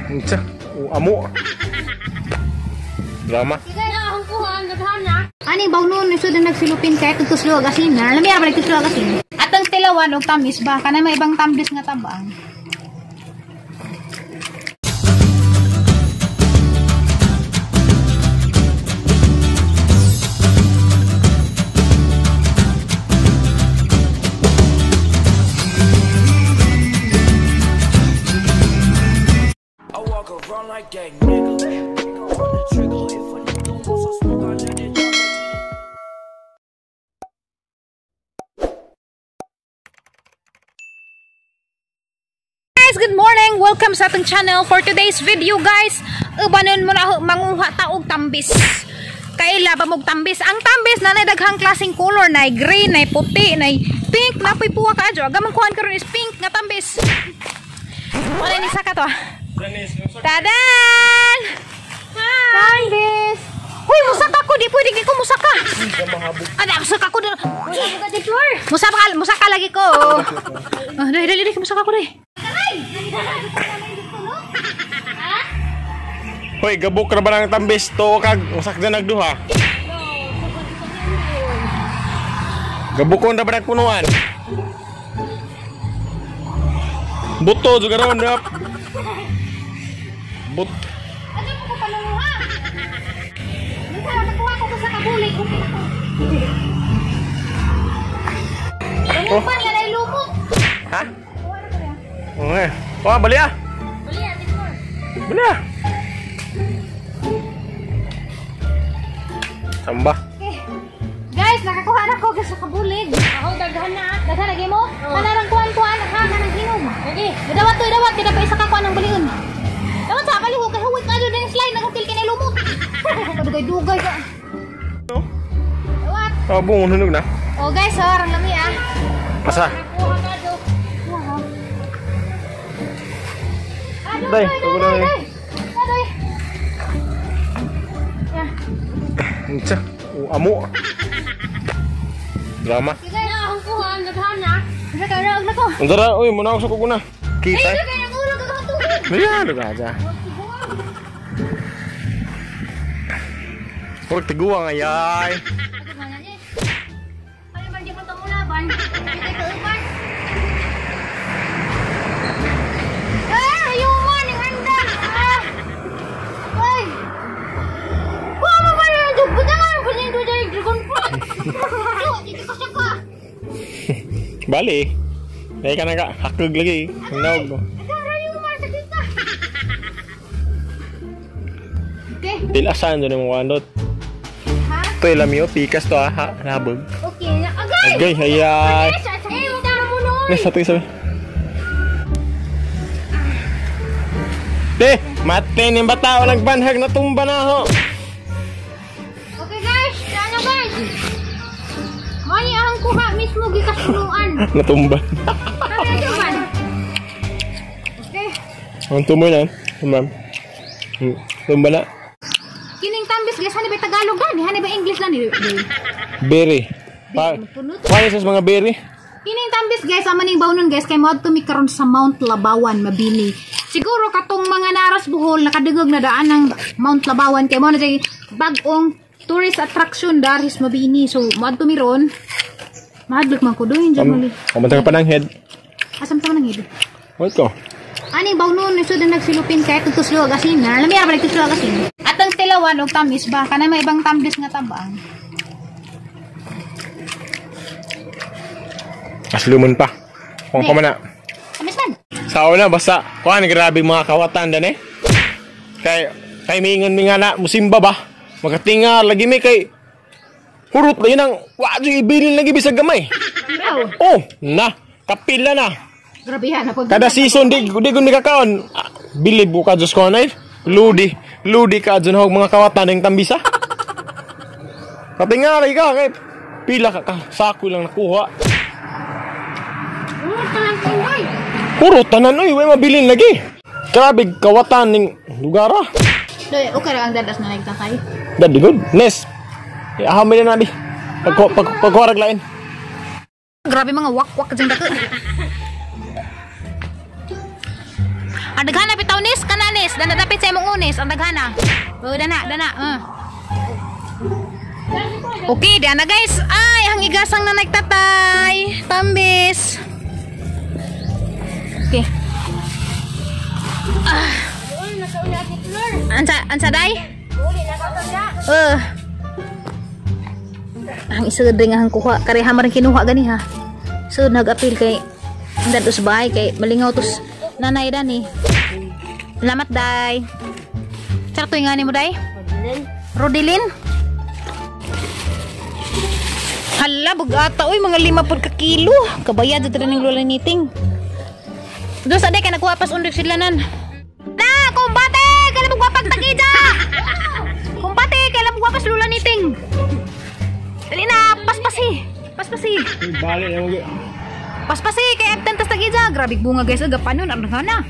Unsa? Amo. Drama. Ani bawnon ni sud nagsilupin kay tugtuslo og asin. Lami ra balik tuslo og asin. Atong tilawan og tamis ba kanay may ibang tambis nga tabang. I walk around like that nigga. On the trigger, if a nigga wants some smoke, I let it drop. Guys, good morning! Welcome sa atong channel. For today's video, guys, ubanon mo na manguha ta og tambis. Kaila ba mog tambis? Ang tambis na nay daghang klaseng color, nay green, nay puti, nay pink, napoy puwa ka adyo. Agamang kuhan karon is pink nga tambis. Wala ni saka to. Tadan! Tambis! Huy, musaka ko! Di pwede ko musaka! Ada, musaka ko! Musaka, musaka lagi ko! Oh, dali, dali, dali, musaka ko dali. Hoy, gabok ra ba ng tambis to kag usak na nagduha? Gabukon ra ba nagpunuan? Buto juga ron dap. But. Ano mo ko panunguha? Minsan nakuha ko sa kabulig. Oh. Ano pa na lumot? Ha? Okay. Oh, bali ah. Bali ah, Victor. Bali ah. Samba. Okay. Guys, nakakuha na ko sa kabulig. Ako daghan na. Daghan lagi mo? Kanarang kuan-kuan ha kanang hinom. Lagi. Dawat to, dawat kita pa isa ka kuan ang balion. Dawat sa baliho kay huwit ka din slide nagakil kay lumot. Dugay-dugay ka. No? Dawat. Oh, buong hunog na. Oh guys, oh, ang lami ah. Asa? Nakuha ka do. Kuha. Day, Aduh, day. Aduh. Ya. Unsa? Amo. Drama. Unsa ra oy, muna ako sa kuguna. Kita. Iya, lugar aja. Murag tiguang ayay. Bali. Dahil ka na ka, hakog lagi. Hinog. Okay. Tilasan doon yung wandot. Ha? Ito ilam yun, pikas to ah, ha? Nabog. Okay. Agay! Agay, hayay! Eh, wag ka na muna, oy. Nes, satu isa. Te, mate ni bata, walang banhag na tumba na ho. Okay guys, ano guys? Mani ang kuha mismo gikasunuan. Natumba. Ano yung Okay. Ang tumoy na. Tumba. Tumba na. Kining tambis guys, hani ba Tagalog gani? Hani ba English lang ni? Berry. Paano sa mga berry? Kining tambis guys, ama ning bawnon guys kay moadto mi karon sa Mount Labawan, Mabini. Siguro katong mga naras Bohol nakadungog na daan ng Mount Labawan kay mo na jay bag-ong tourist attraction darhis Mabini. So moadto mi ron. Mahadlok man ko doon dyan mali. Kamanta ka pa ng head. Asam ta man ng head? Wait ko. Ani bawnon ni sud nagsilupin kay tugtuslo og asin. Lami ra balik tuslo og asin. Atong tilawan og tamis ba kanay may ibang tambis nga tabang. Aslumon pa. Kung pa man na. Tamis man. Sao na basta kuan grabe mga kawatan dan eh. Kay miingon mi nga na musimba ba? Makatinga lagi mi kay hurot lagi nang wa jud ibilin lagi bisag gamay. Oh, na kapila na. Grabe na pag kada season di gud mi kakaon. Bilib ka Diyos ko na. Ludi, ludi ka dyan hog mga kawatan ng tambisa. Katinga lagi ka kay pila ka sako lang nakuha. Puro tanan oy, way mabilin lagi. Grabe kawatan ning lugar ah. Doy, okay ra ang dadas na nagtatay. Dadi good. Nes. Aham na nabi. Pagkuharag lain. Grabe mga wakwak dyan dako. Ang daghana bitaw nis kananis, dana dapit sa imong unis, ang daghana. Oh, dana, dana. Okay, dana guys. Ay, ang igasang na nagtatay. Tambis. Okay. Ah. Ansa day? Ang isod nga ang kuha, kareha man kinuha gani ha. Sud nag-apil kay dados bahay kay malingaw tos nanay dani. Salamat day. Sakto nga ni mo day? Rodilin. Hala bugata oy mga 5 pud ka kilo. Kabayad jud ning lola niting. Dos aday kay nakuha pas undok sidlanan. Na kumbate kay mo gwapag tagija. Kumbate kay mo gwapas lola niting. Dali na paspasi. Paspasi. Bali na mo. Paspasi kay abtan tas tagija. Grabe bunga guys, agapanon ang daghana.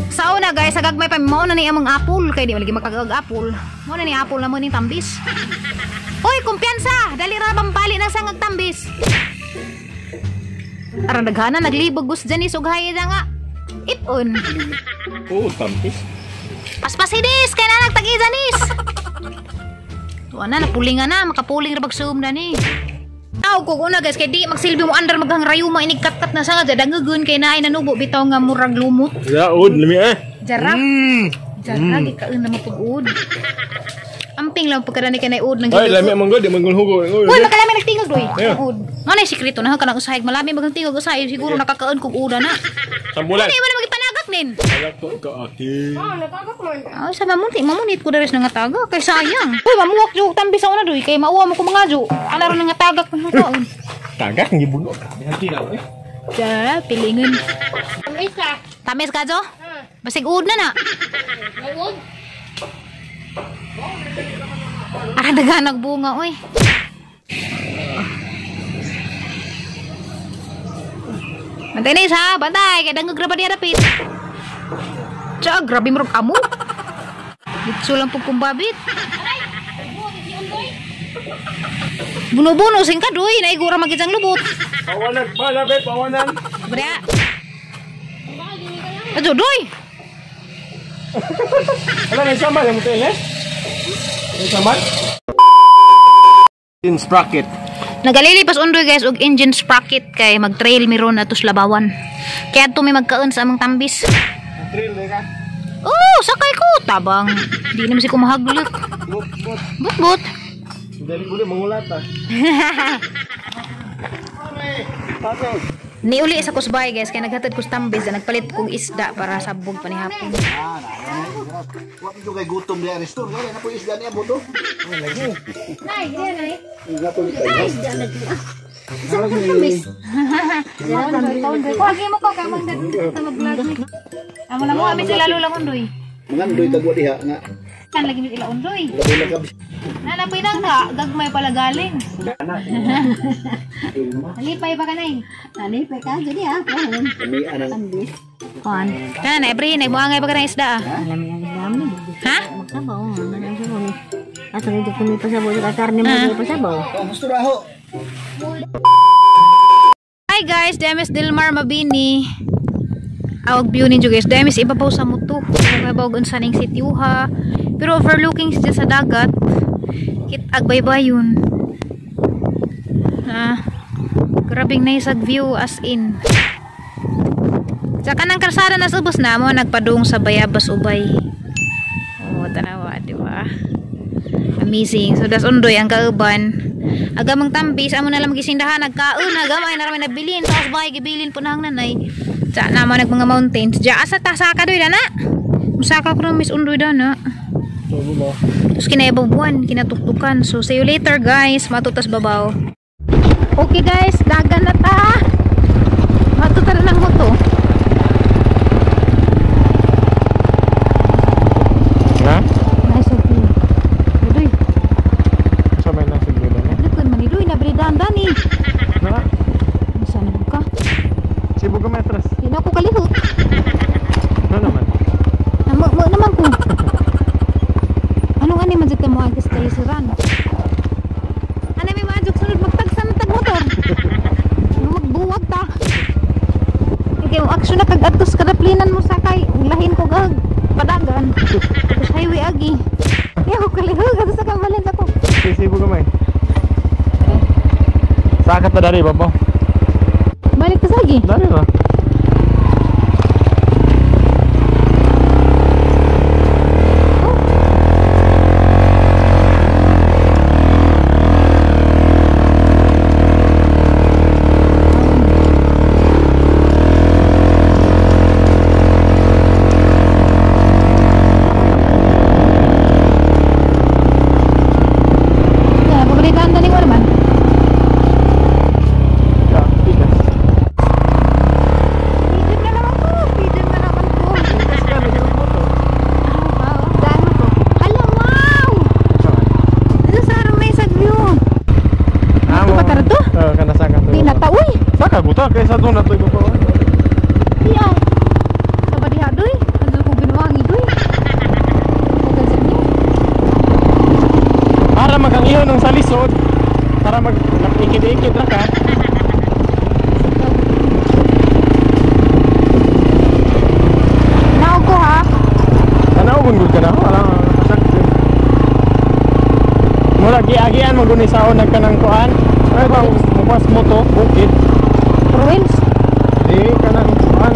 Sa una guys, sa gagmay pa mao na ni among apple kay di lagi makagag apple. Mao na ni apple na mo ning tambis. Hoy, kumpiyansa, dali ra bang bali ng sangag tambis. Aron daghana naglibog gus dyan isughay na nga. Ipon. Oh, tambis. Paspasi dis kay na nagtagija nis. Tuwa na napulingan na, makapuling ra bagsuom na ni. Aw ko una guys kay di magsilbi mo andar maghang rayuma inig katkat na sanga dangugon kay naay nanubo bitaw nga murag lumot. Jaud lami eh. Jara. Jara gikaon na mapag-ud. Amping lang pagkadani kay naay ud nang. Ay lami man gud, di man hugo. Uy, makalami nagtingog doy. Ud. Ano yung sikreto na kanang usahay malami magang tingog usahay siguro nakakaon kog uda na. Sambulan. Ano mo na magipanagak nin? Alak ko ka aki. Ay sa mamunti, mamunit ko dares nga taga kay sayang. Uy, mamuwak jo tambi sa una doy kay mauwa mo ko mga jo. Ana ron nga tagak ng kaon. Tagak gibuno. Nanti lang eh. Ja, pilingon. Tamis ka. Tamis ka jo? Basig ud na na. Ud. Ara daganag bunga oy. Bantay na isa, bantay. Kaya dangog ra ba niya dapit. Tiya, grabe mo rin amo. Ditso lang po kumbabit. Buno-buno, sing ka doy. Naigura magitsang lubot. Pawanan, palapit, pawanan. Bria. Ajo, doy. Wala, may sama. Yung mutin, eh? May sama? Engine sprocket. Nagalili pas undoy guys og engine sprocket kay mag-trail miron atos Labawan. Kaya adto may magkaon sa among tambis. Trail ka? Oh, sakay ko tabang. Di naman si kumahaglot. But but. But but. Dali ko mangulat ah. Niuli sa kusbay guys kay naghatod ko sa tambis na nagpalit kog isda para sabog pa ni hapon. Wa ko kay gutom di arestor, wala na po isda niya boto. Nay, di nay. Ay, Kuhagi mo ko kay mang sa mag-vlog ni. Amo na mo ami sila lola undoy. Mangandoy kag wa diha nga. Kan lagi mi ila undoy. Wala ka. Nana pinang ka, gagmay pala galing. Alipay pa kanay. Alipay ka jadi ah. Kami anang Kuan. Kana na Ebri, nagmuangay pa ka ng isda ah. Alami ang isda mi. Ha? Magsabaw, ano siya mo. Ato nito kumi pasabaw sa karne mo pasabaw. Gusto raho. Hi guys, Demis Dilmar Mabini. Awag view ninyo guys. Demis ibabaw sa muto. Ibabaw unsa ning sitio ha. Pero overlooking siya sa dagat. Kit agbaybayon. Ah. Grabing nice ag view as in. Sa kanang kalsada na subos na mo nagpadung sa Bayabas Ubay. Oh, tanawa, di ba? Amazing. So das undoy ang kauban. Agamang tambis amo na lang magisindahan nagkaon agamay na rami nabilin sa bahay gibilin po nang nanay. Sa na mo nag mga mountains. Diya asa ta saka doy dana. Musaka ko miss undoy dana. Tapos kinaibabuan, kinatuktukan. So see you later guys. Matutas babaw. Okay guys, dagan na ta. Matutar lang mo to. Ha? Nice of you. Doy. Sa may nasa view na. Nagkon man ni doy na bridan dani. Na. Unsa na ka? Sibo ka metras. Di na ako kalihot. Ano naman? Mo naman ko. Anong ani man jud ka mo agis kalisuran? Ana may maadjok sunod magtagsa na tag motor. Magbuwag ta. Okay, Sakat na dari babaw. Balik ka sagi. Dari ra. Kaysa doon na ito ibabaw. Iya. Sa badiha doy. Ano ko binuwangi doy. Para magangiho ng salisod. Para mag ikit-ikit ra ka. Naog ko ha. Tanaw gud ka na. Wala kasakit. Mura giagian mo guni saon nagkanang kuan. Ay ba mupas mo to bukid. Ruins. Di kanang kuan.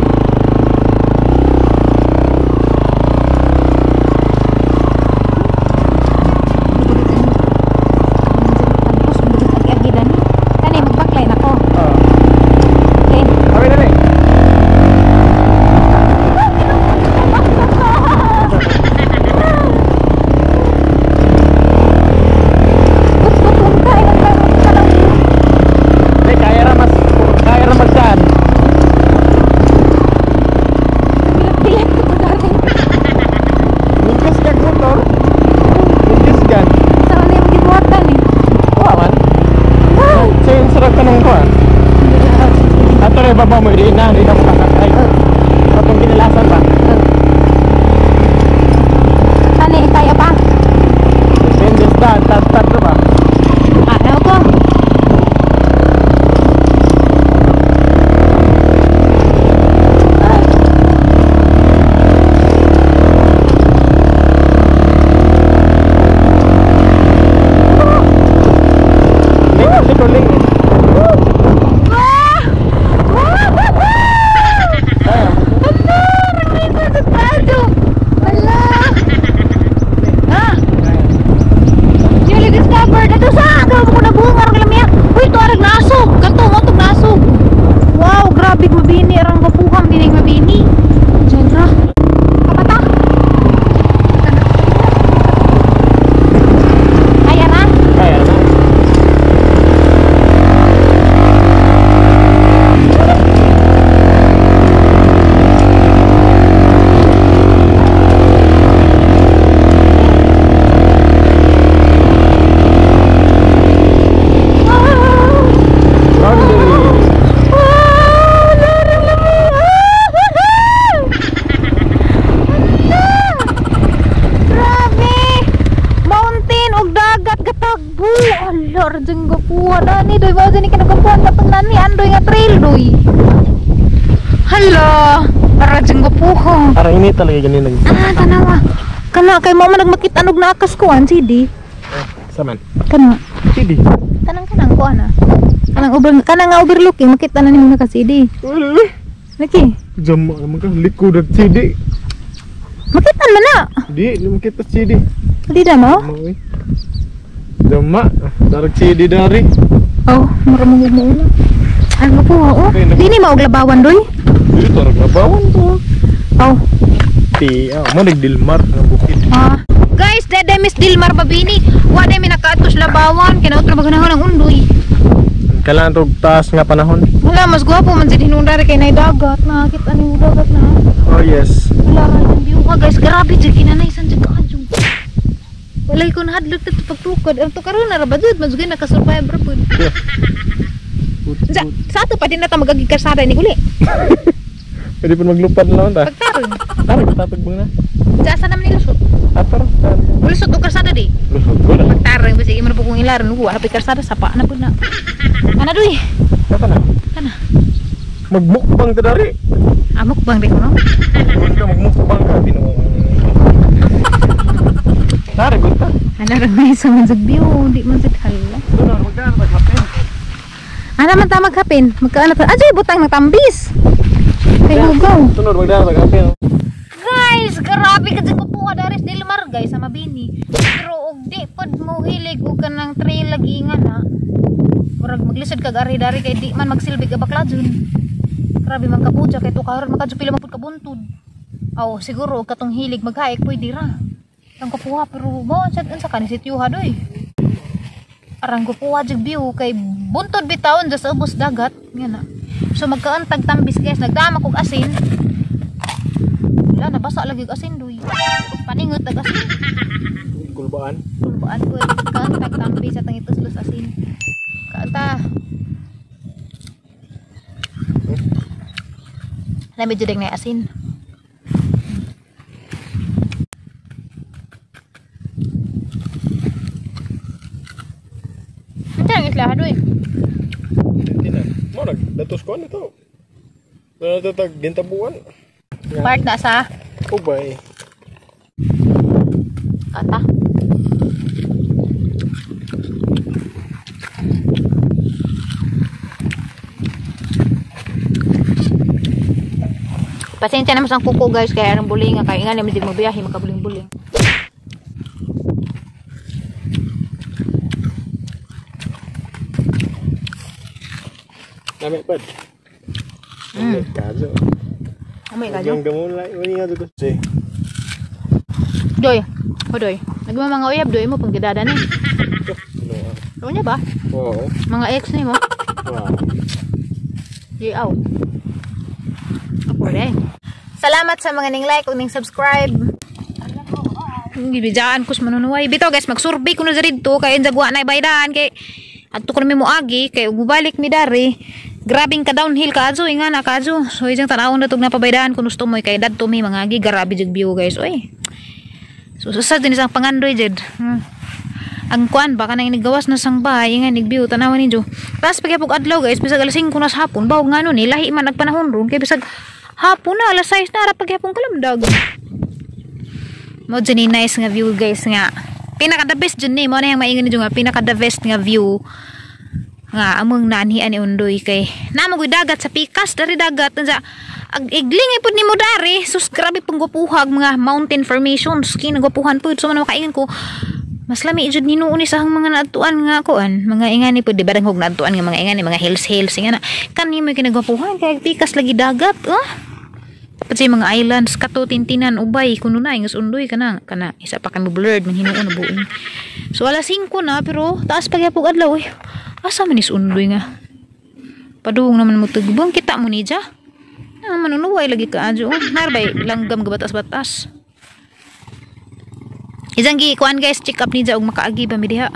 Kani magbaklay na ko. Okay. Okay dali. Di kaya ra mas kaya ra magdaan. Pilat ko to dati. Mungkis ka motor. Mungkis ka. Sa ano yung gibuhatan eh. Wa man. Change ra ka nung kuan. Ato rin babaw mo, di na, di na mo kakakay. Atong kinalasan ba? Kani kaya pa. Depende sa tat-tat ba? Ah, naog ko. Ling, ling. Ah! Hala! Ah! Newly discovered. Ito sa! Grabe ko nabunga. Arang lamya. Uy, ito arang nasog. Kato mo, itong nasog. Wow, grabe mabini. Arang kapuhang dinig mabini. Diyan ra. Kapata. Ay, ara. Kaya na. Boundary. Wow! Larang lamya. Hala! Grabe! Mountain ug dagat katagbo. Hala, rajang gapuan ani doy ba ni kinagapuan katong nani andoy nga trail doy. Hala, rajang gapuhan. Arang ini talaga ganin nag. Ah, tanawa. Kana kay mo man nagmakita og naakas ko an CD. Saman. Kana Sidi. kanang kanang ko ana. Kanang over kanang nga overlooking makita na nimo naka CD. Laki. Jama naman ka likod at CD. Makita man na. Di, di makita CD. Di na mo? Jama, uy. Jama, darag CD dari. Oh, mura mo mo. Ano po, oh. Okay, Di ni maog labawan doy. Di tarag labawan to. Oh. Ti, ah, mo nagdilmar ng bukid. Ah. Guys, dede Miss Dilmar Babini. Wa day mi nakaatos labawan kay nautro maganahon ang undoy. Kailangan tog taas nga panahon. Wala mas gwapo man jud hinungdari kay nay dagat. Nakakita ni dagat na. Oh yes. Wala ra yung view ka guys. Grabe jud kinanay san jud kaadyo. Walay ko nahadlok dito pagtukod. Ang to karon na ra ba jud mas gud naka-survive ra pud. Sa ato pa din na ta magagi karsada ni uli. Pwede pa maglupad na lang ta. Pagtarong. Tarag tatag na. Sa asa naman ni lusot? Atar. Lusot og karsada di. Lusot ko na. Pagtarong ba sige man po kung ilaron wa ra karsada sapa na pud na. Ana doy. Kata na. Kana. Magmukbang ta dari. Ah, mukbang di ko no. Kung ka magmukbang ka tinuong. Tara gud ta. Hala ra may sa man sa view, di man sa hala. Doon magkaan pag hapin. Ana man ta maghapin. Magkaano ta? Adyoy butang ng tambis. Kay hugaw. Sunod magdala sa kape. Guys, grabe ka dyan kupuha daris Del Mar guys sa Mabini. Pero og di pod mo hilig og kanang trail lagi nga na. Murag maglisod kag ari-dari kay di man magsilbi ka bakla jud. Grabe man kapudya kay tukaron makadyo pila man pud kabuntod. Aw, siguro og katong hilig mag-hike pwede ra. Ang kupuha pero mo sa unsa ka ni sityo doy. Arang kupuha jud view kay buntod bitawon sa ubos dagat nga na. So magkaantag tambis guys, nagdama kog asin. Wala, nabasa lagi og asin doy. Paningot ag asin. Kulbaan. Kulbaan ko. Kaantag tambis atang ituslos asin. Kaanta. Lami jud na asin. Unsa ang isla doy? Tinan. Mo nag datos ko ano to. Natatag gintabuan. Part na sa Ubay. Kata. Pasensya naman sa kuko guys, kaya anong buling nga kaya nga naman di mo biyahe makabuling-buling. Nami pad. Kajo. Oh my God. Yung gamon lai wani nga ko. Si. Doy. Hodoy. Nagma mga uyab doy mo panggidada ni. Ano niya ba? Oo. Mga ex ni mo. Wow. Di aw. Ako rin. Salamat sa mga ning like ug ning subscribe. Gibijaan ko sa manunuway. Bitaw guys, magsurvey ko na diri dito kay injagwa na ibaydan kay adto ko na mi moagi kay ug mobalik mi dari. Grabing ka downhill ka adto nga na ka adto. So ijang tan-awon na tug napabaydan kun gusto mo kay dadto mi mga agi grabe jud view guys. Oy. So sa din isang pangandoy jud. Ang kuan baka nang inigawas na sang bahay nga nigview tan-awon ninyo. Tapos pagyapog adlaw guys bisag alas 5 na sa hapon bawog ngano ni lahi man nagpanahon ron kay bisag hapon na alas 6 na ra pagyapon kalamdag. Mo jud ni nice nga view guys nga. Pinaka the best jud ni mo na yang maingon ninyo nga pinaka the best nga view nga among naanhian ni Undoy kay namo gyud dagat sa pikas dari dagat unsa ag igling pud nimo dari sus grabe pang gwapuhag mga mountain formations kinagwapuhan pud so man makaingon ko mas lami jud ni nuon sa mga naadtuan nga kuan mga ingani pud di ba danghog naadtuan nga mga ingani mga hills hills nga na kani mo kinagwapuhan kay pikas lagi dagat ah. Pati mga islands kato tintinan ubay kuno na ingus Undoy kana kana isa pa kami blurred man hinuon na buin. So alas 5 na pero taas pagyapog adlaw eh. Asa man is Undoy nga? Padung naman mo tugbong kita mo ni ja. Ah, manunuway lagi ka adyo. Oh, narbay langgam gabatas-batas. Isang gi kuan guys, check up ni ja og makaagi ba mi diha.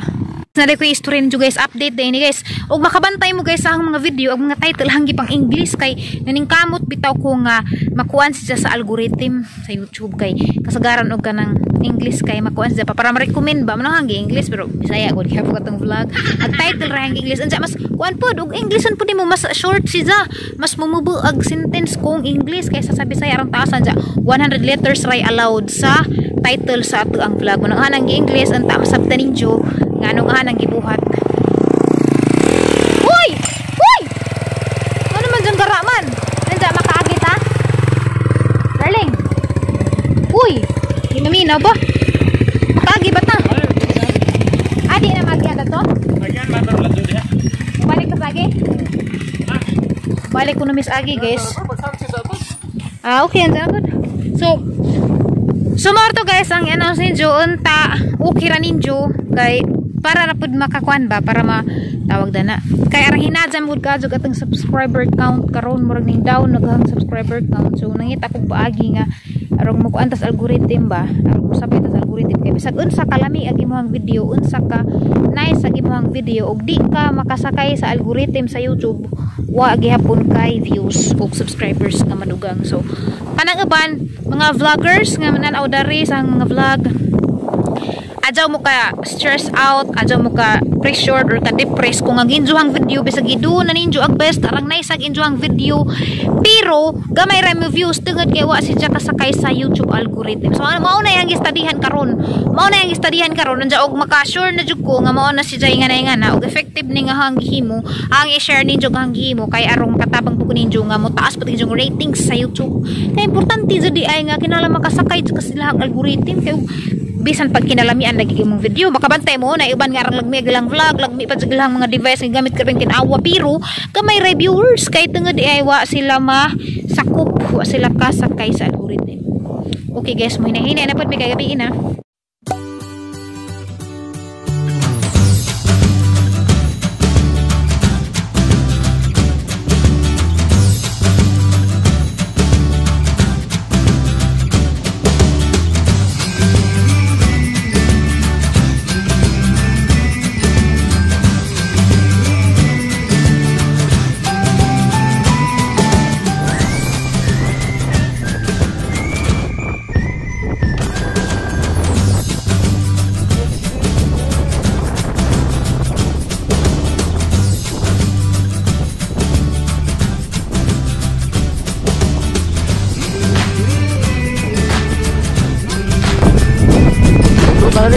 Nari ko istorya ninyo guys, update din ni guys. Og makabantay mo guys sa ang mga video, ang mga title hanggi pang English kay naningkamot bitaw ko nga makuan siya sa algorithm sa YouTube kay kasagaran og kanang English kay makuan siya pa para ma-recommend ba man hanggi English pero Bisaya gud kay katong vlog. Ang title ra hanggi English unsa mas kuan pod og Englishon pud nimo mas short siya, mas mumubo ag sentence kung English kaysa sa Bisaya arang taasan siya. 100 letters ray allowed sa title sa ato ang vlog. Unang hanang English anta masabtan ninyo nga anong hanang gibuhat. Uy! Uy! Ano man dyan garaman? Nandiyan makaagit ha? Darling! Uy! Ginamina ba? Makaagi ba ta? Adi na magian na to? Balik ka sa agi? Balik ko na miss agi guys. Ah, okay. Andiyan good. So, sumorto guys ang announce ninyo unta okay ra ninyo kay para ra pud makakuan ba para matawag dana kay arang hinadyan gud kadyo atong subscriber count karon murag ning down naghang subscriber count so nangita kog paagi nga arong mokuan tas algorithm ba arong mosabay tas algorithm kay bisag unsa ka lami ang imong video unsa ka nice ang imong video og di ka makasakay sa algorithm sa YouTube wa gihapon kay views ug subscribers nga madugang so kanang uban mga vloggers nga mananaw dari sa mga vlog Adyaw mo ka stress out, adyaw mo ka pressured or ka depressed kung ang injuhang video bisag idu na ninyo ang best arang nice ang injuhang video pero gamay ra mo views tungod kay wa siya kasakay sa YouTube algorithm. So mao na yang gistadihan karon. Mao na yang gistadihan karon anja og maka-sure na jud ko nga mao na si Jay nga na og effective ni nga hang gihimo ang i-share ninyo nga hang gihimo kay arong katabang po ninyo nga mo taas pud inyong ratings sa YouTube. Kay importante jud di ay nga kinahanglan makasakay jud ka sila ang algorithm kay bisan pag kinalamian lagi imong video makabantay mo na iban nga arang lagmi ilang vlog lagmi pa jud ilang mga device nga gamit karon kinawa pero gamay reviewers kay tungod di ay wa sila ma sakop wa sila kasakay sa algorithm. Okay guys, mo hinahinay na pud mi kagabi na.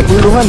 Gulungan.